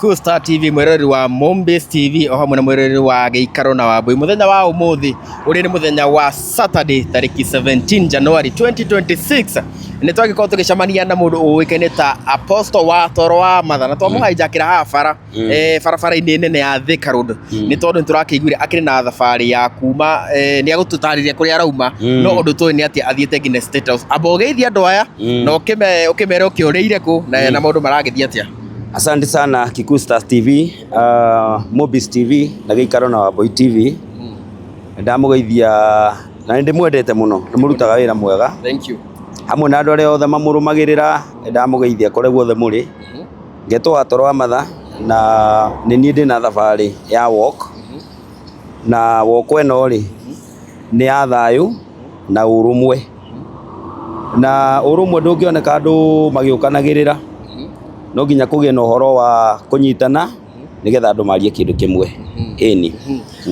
Gĩkũyũ Star TV, mwĩroreri wa Mombis TV o hamwe na mwĩroreri wa Gĩikaro na Wambui. Mũthenya wa ũmũthĩ ũrĩa nĩ mũthenya wa Saturday tarĩki 17 January 2026, nĩ twagĩkorwo tũgĩcemania na mũndũ ũĩkaine ta Apostle wa Toro wa Matha, na twamũhaijakĩra haha bara barabara-inĩ nene ya Thika Road, nĩ tondũ nĩ tũrakĩiguire akĩrĩ na thabarĩ ya kuma, nĩ agũtũtarĩria kũrĩa arauma, no ũndũ tũĩ nĩ atĩ athiĩte nginya State House. Amba ũgeithie andũ aya na ũkĩmere ũkĩũrĩire kũ na maũndũ maragĩthiĩ atĩa. Asante sana Kikuyu Stars TV, Mobis TV na Gĩikaro na Wambui TV. Ndamũgeithia na nĩ ndĩmwendete mũno, nĩ mũrutaga wĩra mwega. Thank you. Hamwe na andũ arĩa othe mamũrũmagĩrĩra, nĩ ndamũgeithia kũrĩa guothe mũrĩ. Ngetwo Watoro wa Matha na nĩ niĩ ndĩna thabarĩ ya walk, na walk ĩno rĩ nĩ ya thayũ na ũrũmwe, na ũrũmwe ndũngĩoneka andũ magĩũkanagĩrĩra, no nginya kũgĩe na ũhoro wa kũnyitana nĩgetha andũ marie kĩndũ kĩmwe. Ĩni.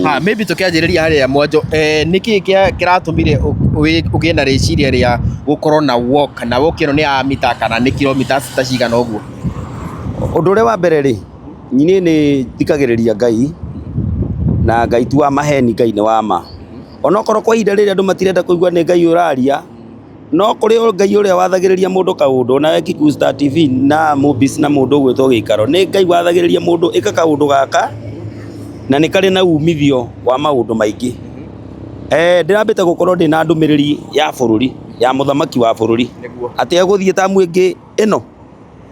Ha, maybe tũkĩanjĩrĩria harĩa mwanjo, nĩkĩ kĩratũmire ũgĩe na rĩciria rĩa gũkorwo na walk, na walk ĩno nĩ ya mita kana nĩ kilomita ta cigana ũguo? Ũndũ ũrĩa wa mbere rĩ, niĩ nĩ thikagĩrĩria Ngai, na Ngai ti wa maheni, Ngai nĩ wa ma. Onokorwo kwa ihinda rĩrĩ andũ matirenda kũigua nĩ Ngai ũraria, no kũrĩ o Ngai ũrĩa wathagĩrĩria mũndũ kaũndũ, onawe Kikuyu Star TV na Mobis na mũndũ ũgwĩtwo Gĩikaro, nĩ Ngai wathagĩrĩria mũndũ ĩka kaũndũ gaka, na nĩ karĩ na umithio wa maũndũ maingĩ. Ndĩrambĩte gũkorwo ndĩna ndũmĩrĩri ya bũrũri, ya mũthamaki wa bũrũri, atĩ egũthiĩ tamu ĩngĩ ĩno.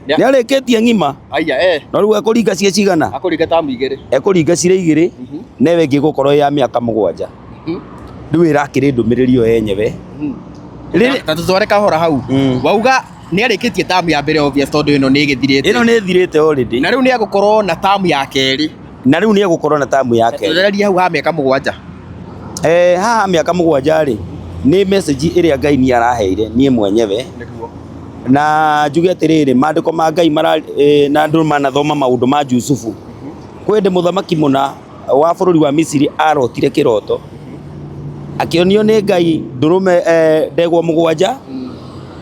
Nĩ arĩkĩtie ng'ima. Aya eh. No rĩu ekũringa ciĩ cigana? Akũringa tamu igĩrĩ. Ekũringa cirĩ igĩrĩ, na ĩyo ĩngĩ ĩgũkorwo ya mĩaka 7. Rĩu ĩrakĩrĩ ndũmĩrĩri ĩyo yenyewe. Ta tũtware kahora hau. Wauga nĩ arĩkĩtie tamu ya mbere, obvious, tondũ ĩno nĩ ĩgĩthirĩte. Ĩno nĩ ĩthirĩte already. Na rĩu nĩ egũkorwo na tamu ya kerĩ. Na rĩu nĩ egũkorwo na tamu ya kerĩ. Tũthererie hau ha mĩaka 7. Haha mĩaka 7 rĩ, nĩ message ĩrĩa Ngai niĩ araheire niĩ mwenyewe. Na njuge atĩrĩrĩ, maandĩko ma Ngai mara, na andũ manathoma maũndũ ma Jusufu. Kwĩ hĩndĩ mũthamaki mũna wa bũrũri wa Misiri arotire kĩroto, akĩonio nĩ Ngai ndũrũme, ndegwa 7,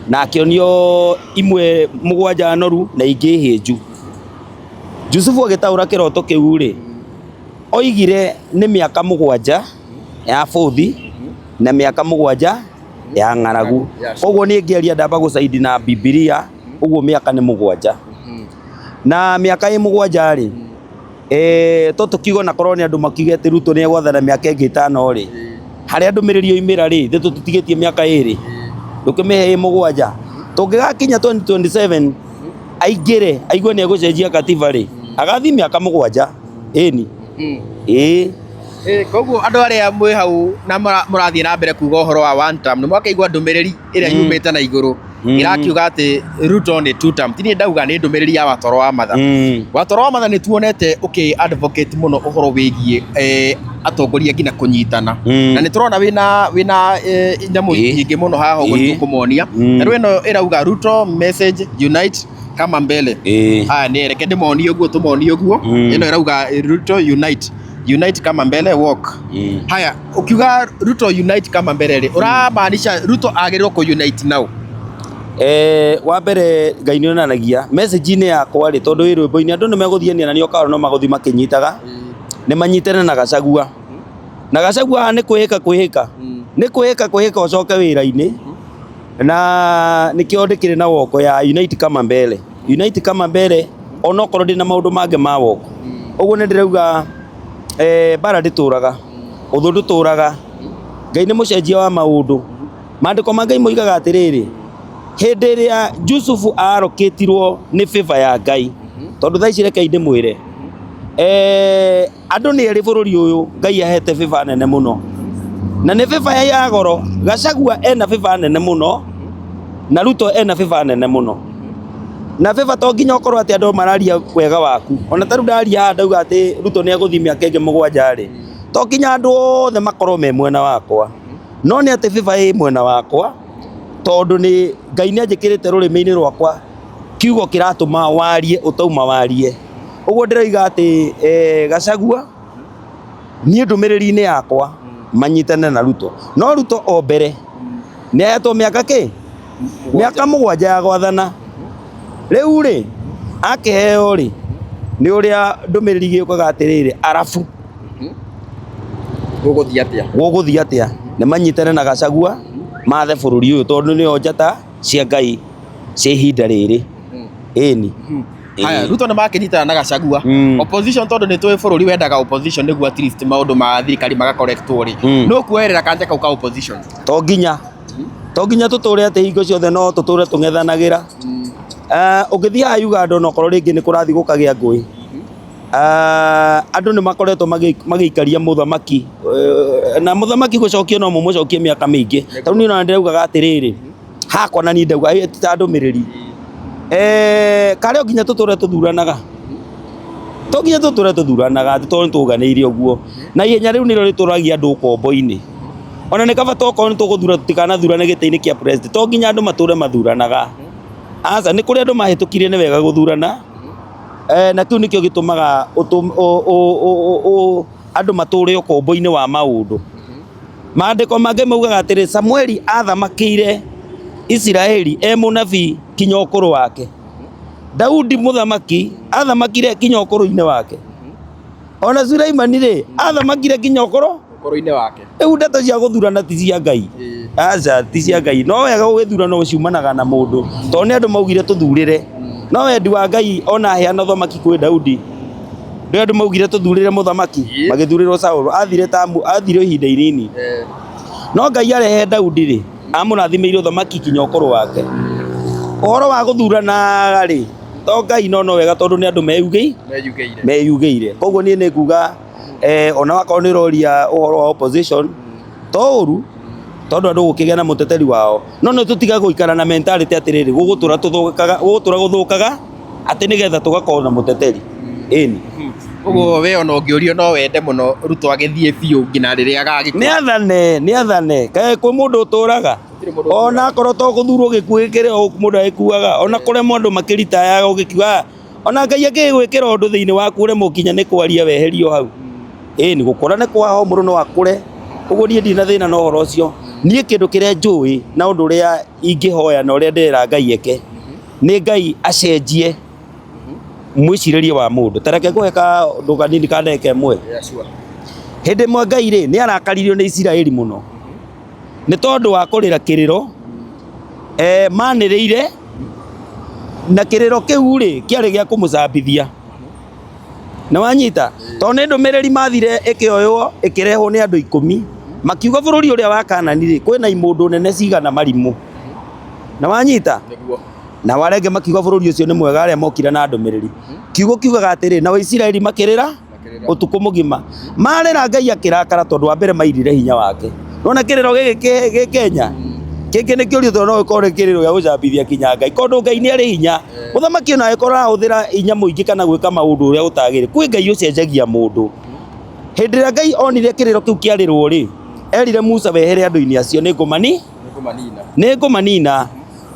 na akĩonio imwe 7 noru na ingĩ hĩnju. Jusufu agĩtaũra kĩroto kĩu rĩ, oigire nĩ mĩaka 7 ya bũthi na mĩaka 7 ya ng'aragu. Koguo niĩ ngĩaria ndamba gũcaidi na Bibilia, ũguo mĩaka nĩ 7. Na mĩaka ĩ 7 rĩ, to tũkiuge ona korwo nĩ andũ makiuge atĩ Ruto nĩ egwathana mĩaka ĩngĩ 5 rĩ, harĩa ndũmĩrĩri yoimĩra rĩ, ithuĩ tũtitigĩtie mĩaka 2, ndũkĩmĩhe ĩ 7. Tũngĩgakinya 2027 aingĩre aigue nĩ egũcenjia katiba rĩ, agathiĩ mĩaka 7. Ĩni. Ĩĩ. Koguo andũ arĩa mwĩ hau na mũrathiĩ na mbere kuga ũhoro wa one term, nĩ mwakĩigua ndũmĩrĩri ĩrĩa yumĩte na igũrũ ĩrakiuga atĩ Ruto nĩ two term. Ti niĩ ndauga, nĩ ndũmĩrĩri ya Watoro wa Matha. Watoro wa Matha, nĩ tuonete ũkĩ advocate mũno ũhoro wĩgiĩ atongoria nginya kũnyitana, na nĩ tũrona wĩna nyamũ nyingĩ mũno haha ũguo tũkũmonia. Na rĩu ĩno ĩrauga "Ruto message, unite kama mbele". Haya, nĩ reke ndĩmonie ũguo, tũmonie ũguo. Ĩno ĩrauga "Ruto unite, unite kama mbele walk". Haya, ukiuga "Ruto unite kama mbele" rĩ, ũramaanisha Ruto agĩrĩirwo kũ unite now? Wa mbere, Ngai nĩ onanagia message-inĩ yakwa rĩ, tondũ ĩ rwĩmbo-inĩ andũ nĩ megũthiania na nĩ okaga no magũthiĩ makĩnyitaga, nĩ manyitane na Gachagua. Na Gachagua haha nĩ kwĩhĩka kwĩhĩka, nĩ kwĩhĩka kwĩhĩka ũcoke wĩra-inĩ, na nĩkĩo ndĩkĩrĩ na woko ya unite kama mbele, unite kama mbele, onokorwo ndĩna maũndũ mangĩ ma woko. Ũguo nĩ ndĩrauga, mbara ndĩtũraga, ũthũ ndũtũraga, Ngai nĩ mũcenjia wa maũndũ. Maandĩko ma Ngai moigaga atĩrĩrĩ, hĩndĩ ĩrĩa Jusufu arokĩtirwo nĩ favor ya Ngai, tondũ thaa ici rekei ndĩmwĩre, andũ nĩ erĩ bũrũri ũyũ Ngai ahete favor nene mũno, na nĩ favor ya goro. Gachagua ena favor nene mũno na Ruto ena favor nene mũno. Na favor to nginya ũkorwo atĩ andũ mararia wega waku. Ona ta rĩu ndaria haha ndauga atĩ Ruto nĩ egũthiĩ mĩaka ĩngĩ 7 rĩ, to nginya andũ othe makorwo me mwena wakwa, no nĩ atĩ favor ĩ mwena wakwa, tondũ nĩ Ngai nĩ anjĩkĩrĩte rũrĩmĩ-inĩ rwakwa kiugo kĩratũma warie ũtauma warie. Ũguo ndĩroiga atĩ, Gachagua, niĩ ndũmĩrĩri-inĩ yakwa manyitane na Ruto, no Ruto o mbere nĩ ahetwo mĩaka kĩ mĩaka 7 ya gwathana. Rĩu rĩ, akĩheo rĩ, Nĩ ũrĩa ndũmĩrĩri gĩũkaga atĩrĩrĩ, arabu Gũgũthiĩ atĩa? Gũgũthiĩ atĩa? Nĩ manyitane na Gachagua mathe bũrũri ũyũ, tondũ nĩo njata cia Ngai cia ihinda rĩrĩ. Ĩni. Haya, Ruto nĩ makĩnyitana na Gachagua. Opposition, tondũ nĩ tũĩ bũrũri wendaga opposition nĩguo at least maũndũ ma thirikari magakorektwo rĩ. No kuoerera kanja kau ka opposition. To nginya tũtũre atĩ hingo ciothe no tũtũre tũng'ethanagĩra. Ũngĩthiĩ haha Uganda, onokorwo rĩngĩ nĩ kũrathiĩ gũkagĩa ngũĩ, andũ nĩ makoretwo magĩikaria mũthamaki, na mũthamaki gũcokio no mũmũcokie mĩaka mĩingĩ. Tarĩu niĩ ona ndĩraugaga atĩrĩrĩ, hakwa na niĩ ndauga ĩ ta ndũmĩrĩri, karĩ o nginya tũtũre tũthuranaga, to nginya tũtũre tũthuranaga atĩ tondũ nĩ tũganĩire ũguo na ihenya rĩu nĩrĩo rĩtũragia andũ ũkombo-inĩ. Ona nĩ kaba tokorwo nĩ tũgũthura tũtikanathurane gĩtĩ-inĩ kĩa president, to nginya andũ matũre mathuranaga. Aca, nĩ kũrĩ andũ mahĩtũkirie nĩ wega gũthurana, na kĩu nĩkĩo gĩtũmaga andũ matũre ũkombo-inĩ wa maũndũ. Maandĩko mangĩ maugaga atĩrĩ, Samueli athamakĩire Isiraeli e mũnabii kinya ũkũrũ wake. Daudi mũthamaki athamakire kinya ũkũrũ-inĩ wake. Ona Suleimani rĩ, athamakire kinya ũkũrũ Ũkũrũ-inĩ wake. Rĩu ndeto cia gũthurana ti cia Ngai. Aca, ti cia Ngai. No wega gũgĩthurana ciumanaga na mũndũ, tondũ nĩ andũ maugire tũthurĩre. No wendi wa Ngai ona aheana ũthamaki kwĩ Daudi, nĩ andũ maugire tũthurĩre mũthamaki, magĩthurĩrwo Saũlũ. Athire tamu, athire ihinda inini. No Ngai arehe Daudi rĩ, amũrathimĩire ũthamaki kinya ũkũrũ wake. Ũhoro wa gũthurana rĩ, to Ngai no no wega tondũ nĩ andũ Meyugĩire. Meyugĩire. Koguo niĩ nĩ nguga, ona wakorwo nĩ ũroria ũhoro wa opposition, to ũru tondũ andũ gũkĩgĩa na mũteteri wao, no nĩ tũtiga gũikara na mentality atĩrĩrĩ, gũgũtũra tũthũkaga, gũgũtũra gũthũkaga atĩ nĩgetha tũgakorwo na mũteteri. Ĩni. Ũguo we ona ũngĩũrio no wende mũno Ruto agĩthiĩ biũ nginya rĩrĩa agagĩkua. Nĩ athane, nĩ athane. Kaĩ kwĩ mũndũ ũtũraga? Gũtirĩ mũndũ. Ona akorwo to gũthurwo gĩkuũ gĩkĩrĩ o mũndũ agĩkuaga, ona kũremwo andũ makĩritayaga ũgĩkiuga, ona Ngai akĩgwĩkĩra ũndũ thĩinĩ waku ũremwo kinya nĩ kwaria weherio hau. Ĩni, gũkũra nĩ kwaho, mũndũ no akũre. Ũguo niĩ ndirĩ na thĩna na ũhoro ũcio. Niĩ kĩndũ kĩrĩa njũĩ na ũndũ ũrĩa ingĩhoya na ũrĩa ndĩrera Ngai eke, nĩ Ngai acenjie mwĩcirĩrie wa mũndũ. Ta reke ngũhe kaũndũ kanini ka ndagĩka ĩmwe. Yeah, sure. Hĩndĩ ĩmwe Ngai rĩ, nĩ arakaririo nĩ Isiraeli mũno nĩ tondũ wa kũrĩra kĩrĩro, manĩrĩire, na kĩrĩro kĩu rĩ, kĩarĩ gĩa kũmũcambithia. Nĩ wanyita? Tondũ nĩ ndũmĩrĩri mathire ĩkĩoywo ĩkĩrehwo nĩ andũ 10, makiuga bũrũri ũrĩa wa Kanani rĩ, kwĩna imũndũ nene cigana marimũ. Nĩ wanyita? Nĩguo. Na arĩa angĩ makiuga bũrũri ũcio nĩ mwega, arĩa mokire na ndũmĩrĩri. Kiugo kiugaga atĩrĩ, nao Isiraeli makĩrĩra ũtukũ mũgima. Marĩra Ngai akĩrakara tondũ wa mbere mairire hinya wake. Nona kĩrĩro gĩkĩ gĩ Kenya kĩngĩ nĩ kĩũrio, tondũ no gĩkorwo nĩ kĩrĩro gĩa gũcambithia kinya Ngai, tondũ Ngai nĩ arĩ hinya. Mũthamaki ona angĩkorwo arahũthĩra hinya mũingĩ kana gwĩka maũndũ ũrĩa gũtagĩrĩire, kwĩ Ngai ũcenjagia mũndũ. Hĩndĩ ĩrĩa Ngai onire kĩrĩro kĩu kĩarĩrwo rĩ, erire Musa, wehere andũ-inĩ acio, nĩ ngũmani Nĩngũmanina. Nĩ ngũmanina.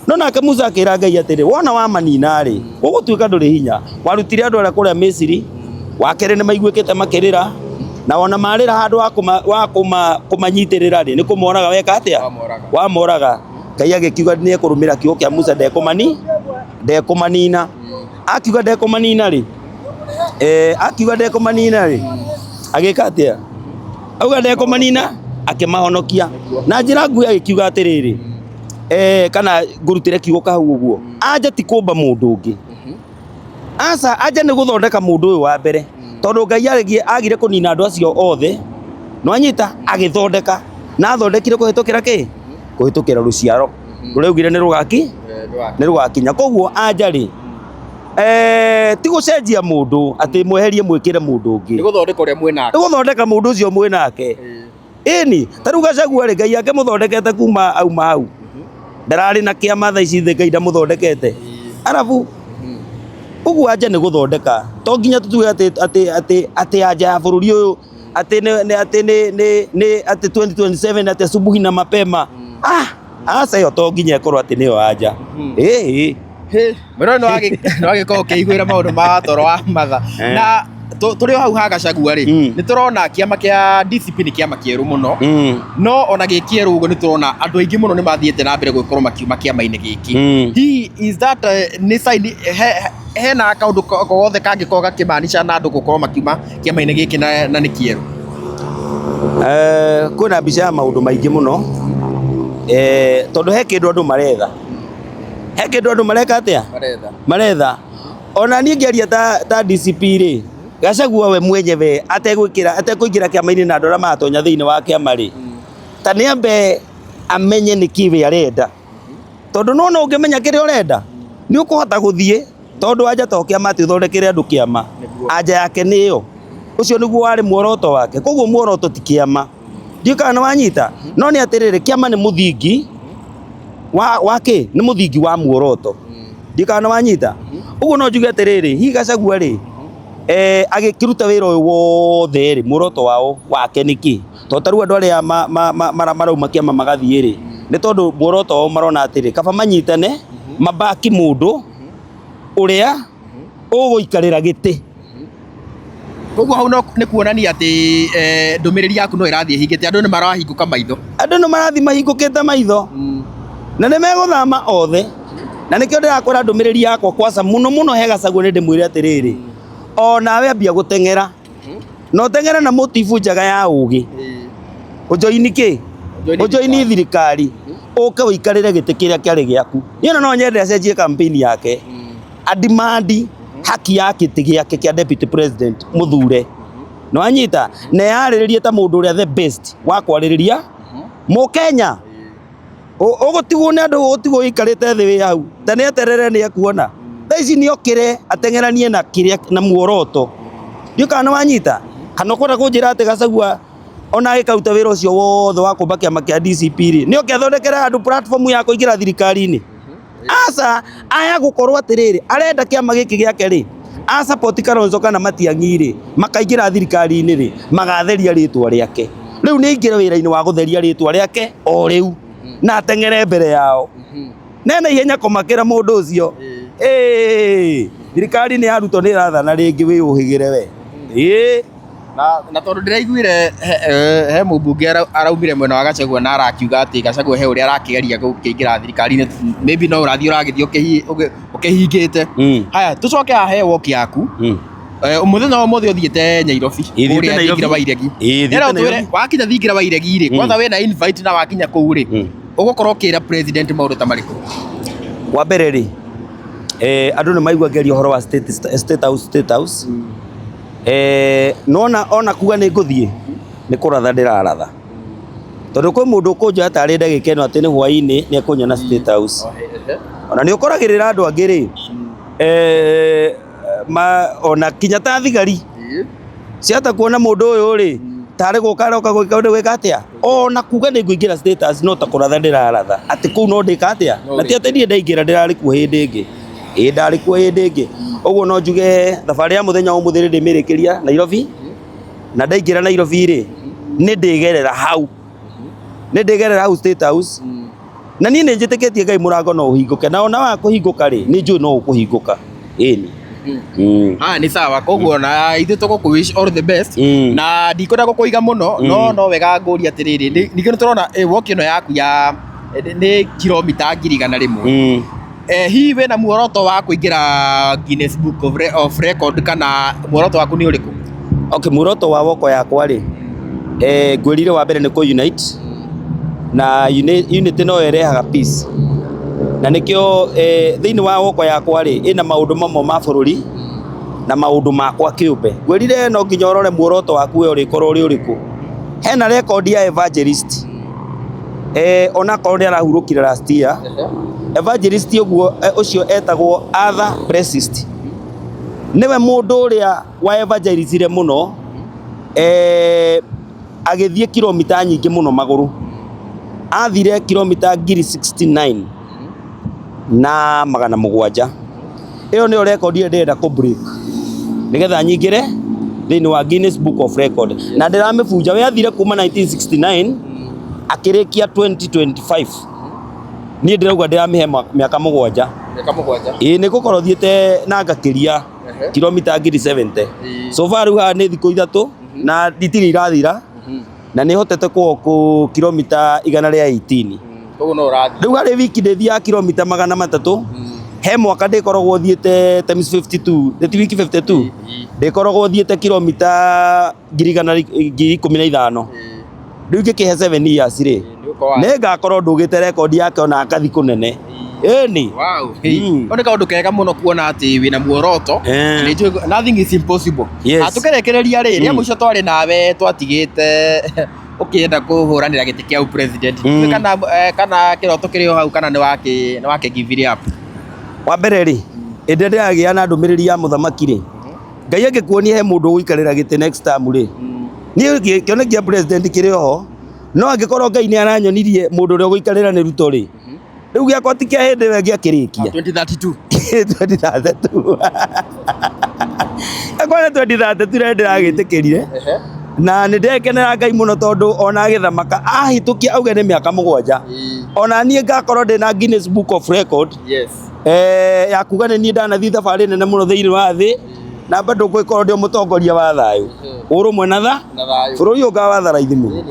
No nake Musa akĩra Ngai atĩrĩ, wona wamanina rĩ, gũgũtuĩka ndũrĩ hinya. Warutire andũ arĩa kũrĩa Misiri, wa kerĩ nĩ maiguĩkĩte makĩrĩra, na ona marĩra handũ wa kũmanyitĩrĩra rĩ, nĩ kũmoraga weka atĩa? Wamoraga. Wamoraga. Ngai agĩkiuga nĩ ekũrũmĩra kiugo kĩa Musa, ndekũmanina. Akiuga ndekũmanina rĩ, akiuga ndekũmanina rĩ, agĩka atĩa? Auga ndekũmanina, akĩmahonokia na njĩra nguhĩ, agĩkiuga atĩrĩrĩ, kana ngũrutĩre kiugo kahau ũguo, anja ti kũmba mũndũ ũngĩ, aca, anja nĩ gũthondeka mũndũ ũyũ wa mbere, tondũ Ngai agire kũnina andũ acio othe, nĩwanyita, agĩthondeka na athondekire kũhĩtũkĩra kĩ? Kũhĩtũkĩra rũciaro rũrĩa augire nĩ rũgakinya. Koguo anja rĩ, ti gũcenjia mũndũ atĩ mweherie mwĩkĩre mũndũ ũngĩ. Nĩ gũthondeka ũrĩa mwĩnake. Nĩ gũthondeka mũndũ ũcio mwĩnake. Ĩni, ta rĩu Gachagua rĩ, Ngai akĩmũthondekete kuma auma hau ndararĩ na kĩama, thaa ici thĩ Ngai ndamũthondekete arabu ũguo. Anja nĩ gũthondeka, to nginya tũtuge atĩ anja ya bũrũri ũyũ atĩ nĩ atĩ nĩ atĩ 2027 atĩ asubuhi na mapema. Ah, aca, ĩyo to nginya ĩkorwo atĩ nĩyo anja. Ĩĩ. Mwĩrore nĩ wagĩkorwo ũkĩiguĩra maũndũ ma toro wa matha. Na tũrĩ o hau ha Gachagua rĩ, nĩ tũrona kĩama kĩa DCP nĩ kĩama kĩerũ mũno, no ona gĩ kĩerũ ũguo nĩ tũrona andũ aingĩ mũno nĩ mathiĩte na mbere gũgĩkorwo makiuma kĩama-inĩ gĩkĩ. Hihi is that nĩ sign he Hena kaũndũ gothe kangĩkorwo gakĩmaanica na andũ gũkorwo makiuma kĩama-inĩ gĩkĩ na nĩ kĩerũ? Kwĩna mbica ya maũndũ maingĩ mũno, tondũ he kĩndũ andũ maretha, he kĩndũ andũ mareka atĩa? Maretha. Maretha. Ona niĩ ngĩaria ta DCP rĩ, Gachagua we mwenyewe ategwĩkĩra, atekũingĩra kĩama-inĩ na andũ arĩa maratonya thĩinĩ wa kĩama rĩ, ta nĩ ambe amenye nĩkĩ we arenda. Tondũ nĩwona ũngĩmenya kĩrĩa ũrenda, nĩ ũkũhota gũthiĩ, tondũ anja to kĩama atĩ ũthondekere andũ kĩama, anja yake nĩ ĩyo. Ũcio nĩguo warĩ muoroto wake. Koguo muoroto ti kĩama. Ndiũĩ kana nĩ wanyita? No nĩ atĩrĩrĩ, kĩama nĩ mũthingi wa kĩ? Nĩ mũthingi wa muoroto. Ndiũĩ kana nĩ wanyita? Ũguo no njuge atĩrĩrĩ, hihi Gachagua rĩ, agĩkĩruta wĩra ũyũ wothe rĩ, muoroto wao wake nĩ kĩ? Tondũ ta rĩu andũ arĩa marauma kĩama magathiĩ rĩ, nĩ tondũ muoroto wao marona atĩrĩ, kaba manyitane, mabaki mũndũ ũrĩa ũgũikarĩra gĩtĩ. Koguo hau no nĩ kuonania atĩ ndũmĩrĩri yaku no ĩrathiĩ ĩhingĩte, andũ nĩ marahingũka maitho. Andũ nĩ marathiĩ mahingũkĩte maitho na nĩ megũthama othe, na nĩkĩo ndĩrakwĩra ndũmĩrĩri yakwa kwaca mũno mũno he Gachagua, nĩ ndĩmwĩre atĩrĩrĩ, o nawe ambia gũteng'era na ũteng'ere na motibu njega ya ũgĩ, ũjoini kĩ? Ũjoini thirikari, ũke ũikarĩre gĩtĩ kĩrĩa kĩarĩ gĩaku. Niĩ ona no nyende acenjie campaign yake, adimandi haki ya gĩtĩ gĩake kĩa deputy president mũthure. Nĩwanyita? Na eyarĩrĩrie ta mũndũ ũrĩa the best wa kwarĩrĩria mũkenya. Ũgũtigwo nĩ andũ, ũgũtigwo ũikarĩte thĩ wĩ hau, ta nĩ eterere nĩ ekuona. Thaa ici nĩ okĩre ateng'eranie na kĩrĩa, na muoroto. Ndiũĩ kana nĩ wanyita? Kana ũkwenda kũnjĩra atĩ Gachagua ona agĩkaruta wĩra ũcio wothe wa kũmba kĩama kĩa DCP rĩ, nĩ oke athondekere andũ platform ya kũingĩra thirikari-inĩ? Aca, aya gũkorwo atĩrĩrĩ, arenda kĩama gĩkĩ gĩake rĩ, a support Kalonzo kana Matiang'i rĩ, makaingĩra thirikari-inĩ rĩ, magatheria rĩtwa rĩake. Rĩu nĩ aingĩre wĩra-inĩ wa gũtheria rĩtwa rĩake o rĩu, na ateng'ere mbere yao. Nena ihenya kũmakĩra mũndũ ũcio. Ĩĩ, thirikari nĩ ya Ruto nĩ ĩrathana rĩngĩ, wĩyũhĩgĩre we. Ĩĩ. Na tondũ ndĩraiguire he mũmbunge araumire mwena wa Gachagua na arakiuga atĩ Gachagua he ũrĩa arakĩgeria gũkĩingĩra thirikari-inĩ, maybe no ũrathiĩ ũragĩthiĩ ũkĩhingĩte. Haya, tũcoke haha he walk yaku. Mũthenya wa ũmũthĩ ũthiĩte Nyairobi, kũrĩa Thingira wa Iregi. Ĩĩ, thiĩte Nairobi. Wakinya Thingira wa Iregi rĩ, kwanza wĩna invite na wakinya kũu rĩ, ũgũkorwo ũkĩra president maũndũ ta marĩkũ? Wa mbere rĩ, andũ nĩ maigua ngĩaria ũhoro wa state house, state house. Nona ona kuga nĩ ngũthiĩ nĩ kũratha ndĩraratha, tondũ kwĩ mũndũ ũkũnjoya tarĩ ndagĩka ĩno atĩ nĩ hwainĩ nĩ ekũnyona State House. Ona nĩ ũkoragĩrĩra andũ angĩ rĩ, ona kinya ta thigari ciahota kuona mũndũ ũyũ rĩ, tarĩ gũka aroka gwĩka ũndũ gwĩka atĩa, ona kuga nĩ ngũingĩra State House no ta kũratha ndĩraratha atĩ kũu no ndĩka atĩa, na ti atĩ niĩ ndaingĩra ndĩrarĩ kuo hĩndĩ ĩngĩ. Ĩĩ ndarĩ kuo hĩndĩ ĩngĩ. Ũguo no njuge thabarĩ ya mũthenya wa ũmũthĩ nĩ ndĩmĩrĩkĩria Nairobi, na ndaingĩra Nairobi rĩ, nĩ ndĩgerera hau. Nĩ ndĩgerera hau State House. Na niĩ nĩ njĩtĩkĩtie Ngai mũrango no ũhingũke, na ona waga kũhingũka rĩ, nĩ njũĩ no ũkũhingũka. Ĩni. Haya nĩ sawa, koguo na ithuĩ tũgũkũ wish all the best. Na ndikwenda gũkũiga mũno, no wega ngũrie atĩrĩrĩ, ningĩ nĩ tũrona walk ĩno yaku ya nĩ kilomita 100,000. Hihi wĩna muoroto wa kũingĩra Guinness Book of Record kana muoroto waku nĩ ũrĩkũ? Okay, muoroto wa woko yakwa rĩ, ngwĩrire wa mbere nĩ kũ unite, na unity no ĩrehaga peace. Na nĩkĩo thĩinĩ wa woko yakwa rĩ, ĩna maũndũ mamwe ma bũrũri na maũndũ makwa kĩũmbe. Ngwĩrire no nginya ũrore muoroto waku we ũrĩkorwo ũrĩ ũrĩkũ. Hena record ya evangelist, onakorwo nĩ arahurũkire last year. Evangelist ũguo ũcio etagwo Arthur Presist. Nĩwe mũndũ ũrĩa wa evangelizire mũno, agĩthiĩ kilomita nyingĩ mũno magũrũ. Athire kilomita 69,700 na 700. Ĩyo nĩyo record ĩrĩa ndĩrenda kũ break nĩgetha nyingĩre thĩinĩ wa Guinness Book of Record. Na ndĩramĩbunja. We athire kuma 1969 akĩrĩkia 2025. Niĩ ndĩrauga ndĩramĩhe mĩaka 7. Mĩaka 7. Ĩĩ, nĩ ngũkorwo thiĩte na ngakĩria kilomita 70,000. So far rĩu haha nĩ thikũ 3 na itirĩ irathira, na nĩ hotete kũ kilomita 118. Koguo no ũrathiĩ. Rĩu harĩ wiki ndĩthiaga kilomita 300. He mwaka ndĩkoragwo thiĩte times 52, nĩ ti wiki 52, ndĩkoragwo thiĩte kilomita 115,000. Rĩu ingĩkĩhe 7 years rĩ, nĩ ngakorwo ndũgĩte rekondi yake ona ngathi kũnene. Ĩni. Wow. Kau nĩ kaũndũ kega mũno kuona atĩ wĩna muoroto. Nĩ njũĩ nothing is impossible. Yes. Na tũkĩrĩkĩrĩria rĩ, rĩa mũico twarĩ nawe twatigĩte ũkĩenda kũhũranĩra gĩtĩ kĩa president. Kana kana kĩroto kĩrĩ o hau kana nĩ wakĩ nĩ wakĩ give it up. Wa mbere rĩ, hĩndĩ ĩrĩa ndĩragĩa na ndũmĩrĩri ya mũthamaki rĩ, Ngai angĩkuonia he mũndũ ũgũikarĩra gĩtĩ next term rĩ, niĩ kĩoneki kĩa president kĩrĩ oho, no angĩkorwo Ngai nĩ aranyonirie mũndũ ũrĩa ũgũikarĩra nĩ Ruto rĩ, rĩu gĩakwa ti kĩa hĩndĩ ĩyo ngĩakĩrĩkia. 2032. 2032. Akwa nĩ 2032 rĩrĩa ndĩragĩtĩkĩrire na nĩ ndekenera Ngai mũno tondũ ona agĩthamaka ahĩtũkia auge nĩ mĩaka 7, ona niĩ ngakorwo ndĩ na Guinness Book of Record. Yes. Ya kuga nĩ niĩ ndanathiĩ thabarĩ nene mũno thĩinĩ wa thĩ na bado ngũgĩkorwo ndĩ o mũtongoria wa thayũ, ũrũmwe na tha Na thayũ. Bũrũri ũyũ ngawatha raithi mũno.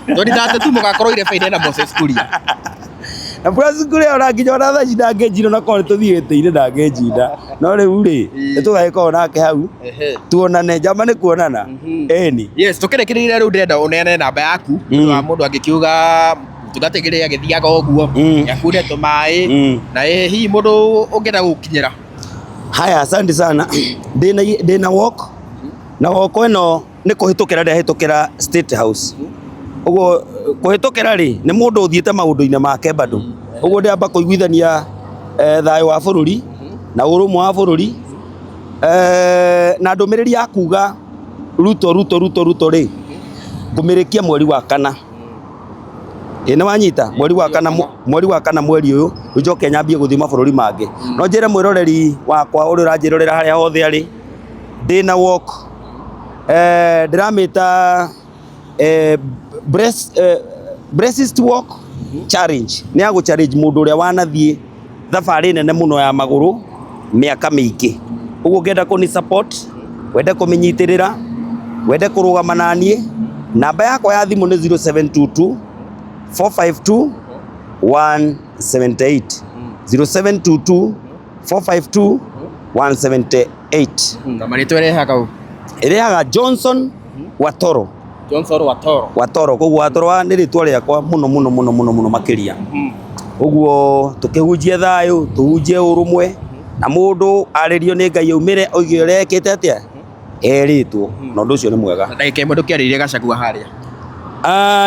2032 mũgakorwo irebe-inĩ na Moses Kuria. Na Francis Kuria ona nginya ona thaa ici ndangĩnjinda, ona korwo nĩ tũthiĩ gĩtĩ-inĩ ndangĩnjinda, no rĩu rĩ, nĩ tũgagĩkorwo nake hau tuonane, njamba nĩ kuonana. Ĩni. Yes, tũkĩrĩkĩrĩria rĩu ndĩrenda ũneane namba yaku nĩ ũndũ wa mũndũ angĩkiuga mũtungatĩri agĩthiaga ũguo akune tũmaĩ na ĩ hihi mũndũ ũngĩenda gũkinyĩra. Haya, asante sana. Ndĩna walk na walk ĩno nĩ kũhĩtũkĩra ndĩrahĩtũkĩra State House. Ũguo kũhĩtũkĩra rĩ, nĩ mũndũ ũthiĩte maũndũ-inĩ make bado. Ũguo ndĩramba kũiguithania thayũ wa bũrũri na ũrũmwe wa bũrũri, na ndũmĩrĩri ya kuga Ruto Ruto Ruto Ruto rĩ, ngũmĩrĩkia mweri wa 4. Ĩ nĩ wanyita? Mweri wa kana, mweri wa kana mweri ũyũ, njoke nyambie gũthiĩ mabũrũri mangĩ. No njĩre mwĩroreri wakwa ũrĩa ũranjĩrorera harĩa hothe arĩ, ndĩna walk, ndĩramĩta Breast Walk Challenge. Nĩ ya gũ challenge mũndũ ũrĩa wanathiĩ thabarĩ nene mũno ya magũrũ mĩaka mĩingĩ. Ũguo ũngĩenda kũni support, wende kũmĩnyitĩrĩra, wende kũrũgama na niĩ, namba yakwa ya thimũ nĩ 0722 452 178, 0722 452 178. Na marĩtwa ĩrehaga ũ? Ĩrehaga Johnson Watoro. Johnson Watoro. Watoro, koguo Watoro nĩ rĩtwa rĩakwa mũno mũno mũno mũno mũno makĩria. Ũguo tũkĩhunjie thayũ, tũhunjie ũrũmwe, na mũndũ arĩrio nĩ Ngai aumĩre oige ũrĩa ekĩte atĩa, erĩtwo, na ũndũ ũcio nĩ mwega. Na ndagĩka ĩmwe ndũkĩarĩrie Gachagua harĩa.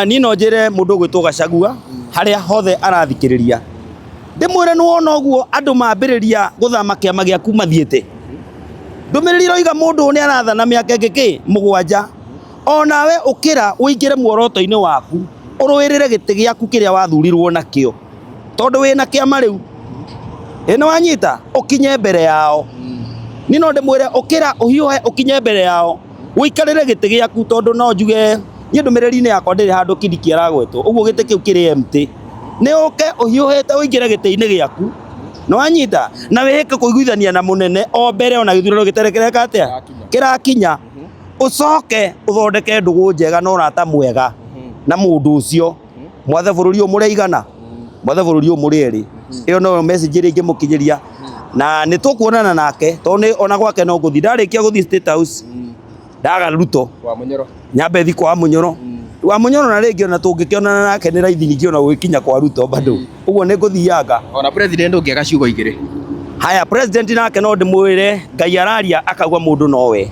Niĩ no njĩre mũndũ ũgwĩtwo Gachagua harĩa hothe arathikĩrĩria, ndĩmwĩre nĩ wona ũguo andũ mambĩrĩria gũthama kĩama gĩaku mathiĩte, ndũmĩrĩri ĩroiga mũndũ ũyũ nĩ arathana mĩaka ĩngĩ kĩ 7, onawe ũkĩra ũingĩre muoroto-inĩ waku, ũrũĩrĩre gĩtĩ gĩaku kĩrĩa wathurirwo nakĩo, tondũ wĩna kĩama rĩu. Ĩ nĩ wanyita? Ũkinye mbere yao. Niĩ no ndĩmwĩre ũkĩra ũhiũhe ũkinye mbere yao, ũikarĩre gĩtĩ gĩaku, tondũ no njuge niĩ ndũmĩrĩri-inĩ yakwa ndĩrĩ handũ Kindiki aragwetwo, ũguo gĩtĩ kĩu kĩrĩ empty. Nĩ ũke ũhiũhĩte ũingĩre gĩtĩ-inĩ gĩaku, nĩ wanyita? Na wĩhĩke kũiguithania na mũnene o mbere ona gĩthurano gĩtarĩ kĩreka atĩa? Kĩrakinya. Ũcoke ũthondeke ndũgũ njega na ũrata mwega na mũndũ ũcio, mwathe bũrũri ũyũ mũrĩ aigana, mwathe bũrũri ũyũ mũrĩ erĩ. Ĩyo noyo message ĩrĩa ingĩmũkinyĩria, na nĩ tũkuonana nake tondũ nĩ ona gwake no ngũthiĩ. Ndarĩkia gũthiĩ State House ndaga Ruto Wa Munyoro. Nyambe thi kwa Munyoro, wa Munyoro, na rĩngĩ ona tũngĩkĩonana nake nĩ raithi ningĩ ona gũgĩkinya kwa Ruto bado. Ũguo nĩ ngũthianga. Ona president ũngĩaga ciugo igĩrĩ. Haya, president nake no ndĩmwĩre Ngai araria akauga mũndũ nowe,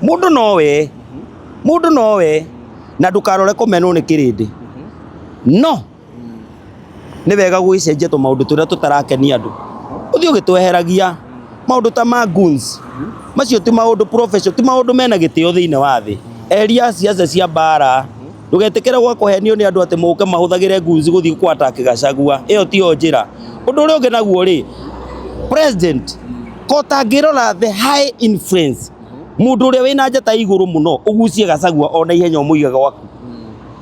mũndũ nowe, mũndũ nowe, na ndũkarore kũmenwo nĩ kĩrĩndĩ, no nĩ wega gũgĩcenjia tũmaũndũ tũrĩa tũtarakenia andũ, ũthiĩ ũgĩtweheragia. Maũndũ ta ma goons macio ti maũndũ professional, ti maũndũ mena gĩtĩo thĩinĩ wa thĩ. Eheria ciaca cia mbara, ndũgetĩkĩre gwa kũhenio nĩ andũ atĩ mũke mahũthagĩre goons gũthiĩ kũ attack Gachagua, ĩyo tiyo njĩra. Ũndũ ũrĩa ũngĩ naguo rĩ, president ko ũtangĩrora the high influence, mũndũ ũrĩa wĩna njata igũrũ mũno, ũgucie Gachagua ona ihenya ũmũige gwaku,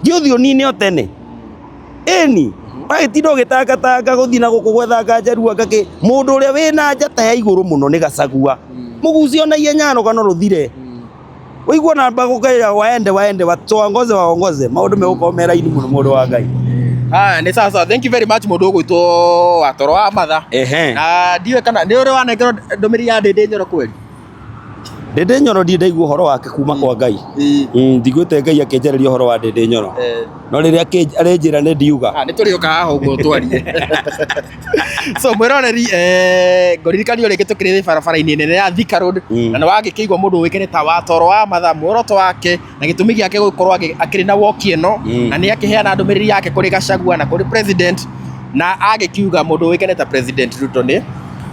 thiĩ ũthiĩ ũnine o tene. Ĩni wagĩtinda ũgĩtangatanga gũthiĩ na gũkũ gwetha nganja rua ngakĩ, mũndũ ũrĩa wĩna njata ya igũrũ mũno nĩ Gachagua, mũgucie ona ihenya rũgano rũthire. Ũigua namba gũkaira waende waende watuongoze waongoze, maũndũ megũkorwo me raini mũno, mũndũ wa Ngai. Haya, nĩ sawa sawa. Thank you very much mũndũ ũgwĩtwo Watoro wa Matha. Ehe. Na ndiũĩ kana nĩ ũrĩ wanengerwo ndũmĩrĩri ya Ndĩndĩ Nyoro kweli? Ndĩndĩ Nyoro ndirĩ ndaigua ũhoro wake kuma kwa Ngai. Ndiguĩte Ngai akĩnjarĩria ũhoro wa Ndĩndĩ Nyoro. No rĩrĩa arĩnjĩra nĩ ndiuga. Ah, nĩ tũrĩũka haha ũguo twarie. So mwĩroreri, ngũririkania rĩngĩ tũkĩrĩ barabara-inĩ nene ya Thika Road, na nĩ wagĩkĩigua mũndũ ũĩkaine ta Watoro wa Matha, muoroto wake na gĩtũmi gĩake gũkorwo akĩrĩ na woki ĩno, na nĩ akĩheana ndũmĩrĩri yake kũrĩ Gachagua na kũrĩ president, na agĩkiuga mũndũ ũĩkaine ta President Ruto nĩ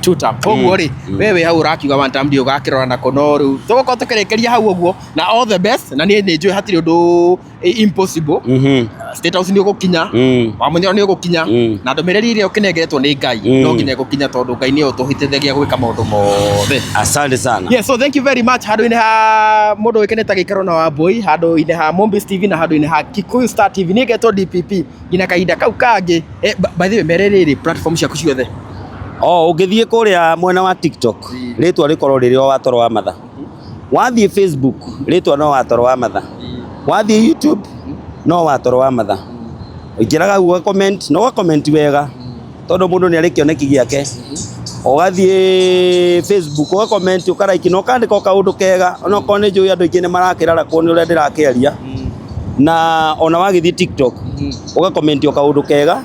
two term. Koguo rĩ, we wĩ hau ũrakiuga one term, ndiũ ũgakĩrora nako, no rĩu tũgũkorwo tũkĩrĩkĩria hau ũguo, na all the best, na niĩ nĩ njũĩ hatirĩ ũndũ impossible. State House nĩ ũgũkinya, Wamunyoro nĩ ũgũkinya, na ndũmĩrĩri ĩrĩa ũkĩnengeretwo nĩ Ngai no nginya ĩgũkinya, tondũ Ngai nĩwe ũtũhotithagia gwĩka maũndũ mothe. Asante sana. Yes, so thank you very much. Handũ-inĩ ha mũndũ ũĩkaine ta Gĩikaro na Wambui, handũ-inĩ ha Mombis TV na handũ-inĩ ha Kikuyu Star TV, niĩ ngetwo DPP nginya kahinda kau kangĩ. By the way, mere rĩrĩ platform ciaku ciothe. O ũngĩthiĩ kũrĩa mwena wa TikTok, rĩtwa rĩkorwo rĩrĩ o Watoro wa Matha. Wathiĩ Facebook, rĩtwa no Watoro wa Matha. Wathiĩ YouTube, no Watoro wa Matha. Ũingĩraga hau ũga comment, na ũga comment wega, tondũ mũndũ nĩ arĩ kĩoneki gĩake. Ũgathiĩ Facebook, ũga comment, ũka like, na ũkandĩka o kaũndũ kega, onokorwo nĩ njũĩ andũ aingĩ nĩ marakĩrarakwo nĩ ũrĩa ndĩrakĩaria. Na ona wagĩthiĩ TikTok, ũga comment o kaũndũ kega,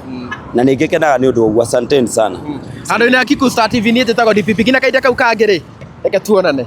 na nĩ ngĩkenaga nĩ ũndũ ũguo. Asanteni sana. Handũ-inĩ ha Kikuyu Star TV, niĩ njĩtagwo DPP nginya kahinda kau kangĩ rĩ, reke tuonane.